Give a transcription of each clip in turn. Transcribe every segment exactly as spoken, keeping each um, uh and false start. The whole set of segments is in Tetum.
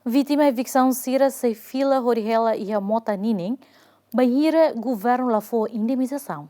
Vítima eviksaun sira sei fila hodi hela iha mota ninin, bainhira governu la fó indemnizasaun.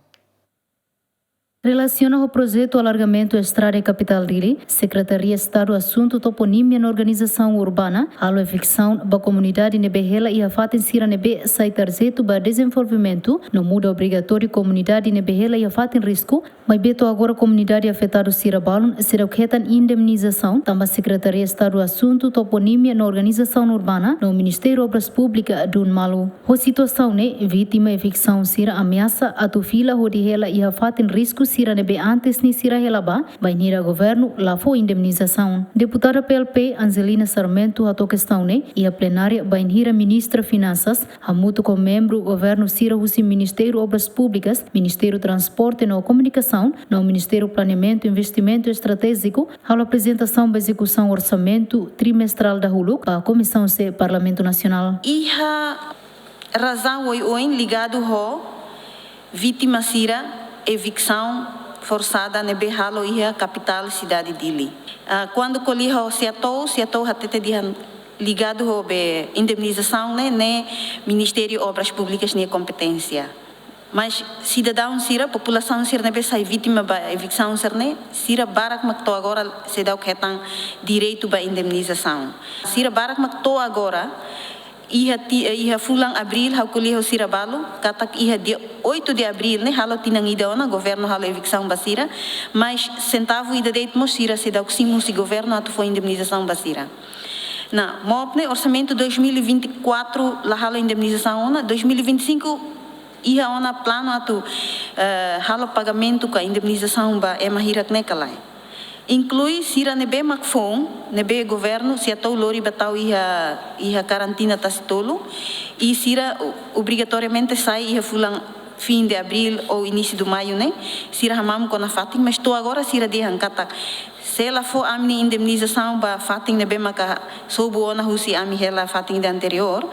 Relasiona ho projetu alargamentu estrada iha kapitál Dili, Sekretaria Estadu Asuntu Toponímia no Organizasaun Urbana halo eviksaun ba komunidade ne'ebé hela iha fatin sira ne'ebé sai tarjetu ba dezenvolvimentu no muda obrigatóriu komunidade ne'ebé hela iha fatin risku, maibé to'o agora komunidade afetadu sira balun seidauk hetan indemnizasaun, tanba Sekretaria Estadu Asuntu Toponímia no Organizasaun Urbana no Ministériu Obras Públikas dun malu. Ho situasaun ne'e, vítima eviksaun sira ameasa atu fila hodi hela iha fatin risku sira ne'ebé antes ne'e sira hela ba, bainhira governu la fó indemnizasaun. Deputada P L P Angelina Sarmento hato'o kestaun ne'e iha plenária bainhira Ministra Finansas, hamutuk ho membru governu sira husi Ministériu Obras Públikas, Ministériu Transporte no Komunikasaun, no Ministériu Planeamentu Investimentu Estratéjiku, halo aprezentasaun ba ezekusaun orsamentu trimestrál dahuluk ba Komisaun C Parlamentu Nasionál. Iha razaun oioin ligadu ho vítima sira eviksaun forsada ne'ebé halo iha kapitál sidade Dili. Ah, kuandu ko'alia ho SEATOU, SEATOU hatete dehan ligadu ho be indemnizasaun ne'e, ne'e Ministériu Obras Públikas nia kompeténsia. Mas sidadaun sira, populasaun sira ne'ebé sai vítima ba eviksaun sira-ne'e, sira barak mak to'o agora seidauk hetan direitu ba indemnizasaun. Sira barak mak to'o agora, iha ti-, iha fulan Abríl, ha'u ko'alia ho sira balu, katak iha dia oito de Abril ne'e halo tinan ida ona, governu halo eviksaun ba sira, mas sentavu ida de'it mós sira seidauk simu husi governu atu fó indemnizasaun ba sira. Nah, MOP ne'e orsamentu dois mil e vinte e quatro la halo indemnizasaun ona, dois mil e vinte e cinco iha ona planu atu, eh, halo pagamentu ka indemnizasaun ba ema hirak ne'e ka lae. Inklui sira ne'ebé mak foun, ne'ebé governu SEATOU lori ba tau iha, iha karantina tasi tolu, i sira o-, obrigatoriamente sai iha fulan fim de Abril ou início de Maio ne'e, sira hamamuk ona fatin, mas to'o agora sira dehan katak, se la fó ami-nia indemnizasaun ba fatin ne'ebé maka sobu ona husi ami hela fatin ida anteriór,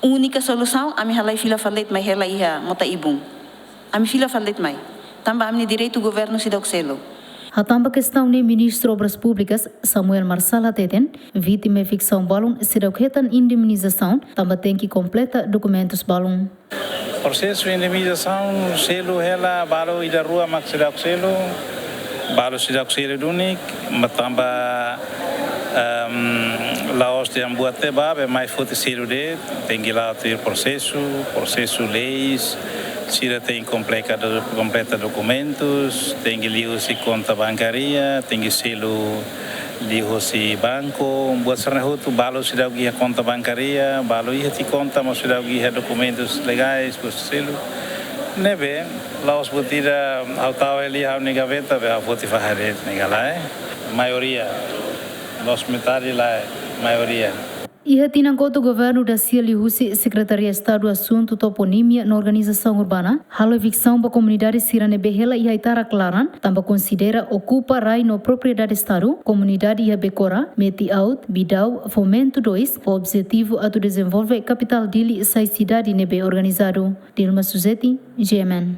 únika solusaun, ami halai fila fali de'it mai hela iha mota ibun. Ami fila fali de'it mai. Tanba ami-nia direitu governu seidauk selu. Hatán ba kestaun ne'e Ministru Obras Públikas, Samuel Marçal hateten, vítima eviksaun balun seidauk hetan indemnizasaun, tanba tenke kompleta dokumentus balun. Prosesu indemnizasaun selu hela balu ida rua mak seidauk selu, balu seidauk selu duni, tanba, ehm, la'ós dehan buat ne'ebá, be mai foti selu de'it, tenke la'o tuir prosesu, prosesu leis, sira tenke kompleta do-, kompleta dokumentus, tenke liuhusi konta bankária, tenke selu liuhusi banku, buat sira-ne'e hotu balu seidauk iha konta bankária, balu iha tiha konta mós seidauk iha dokumentus legais, buat selu. Ne'ebé, la'ós buat ida ha'u tau hela iha ha'u-nia gaveta, be ha'u foti fahe de'it, ne'e ka lae. Maioria, la'ós metade lae, maioria. Iha tinan kotuk governu dasia liuhusi Sekretaria Estadu Asuntu Toponímia no Organizasaun Urbana halo eviksaun ba komunidade sira ne'ebé hela iha ita-nia klaran, tanba konsidera okupa rai no propriedade Estadu, komunidade iha Bekora, Meti Aut, Bidau, Fomento dois, ho objetivu atu dezenvolve kapitál Dili sai sidade ne'ebé organizadu. Dilma Suzeti, G M N.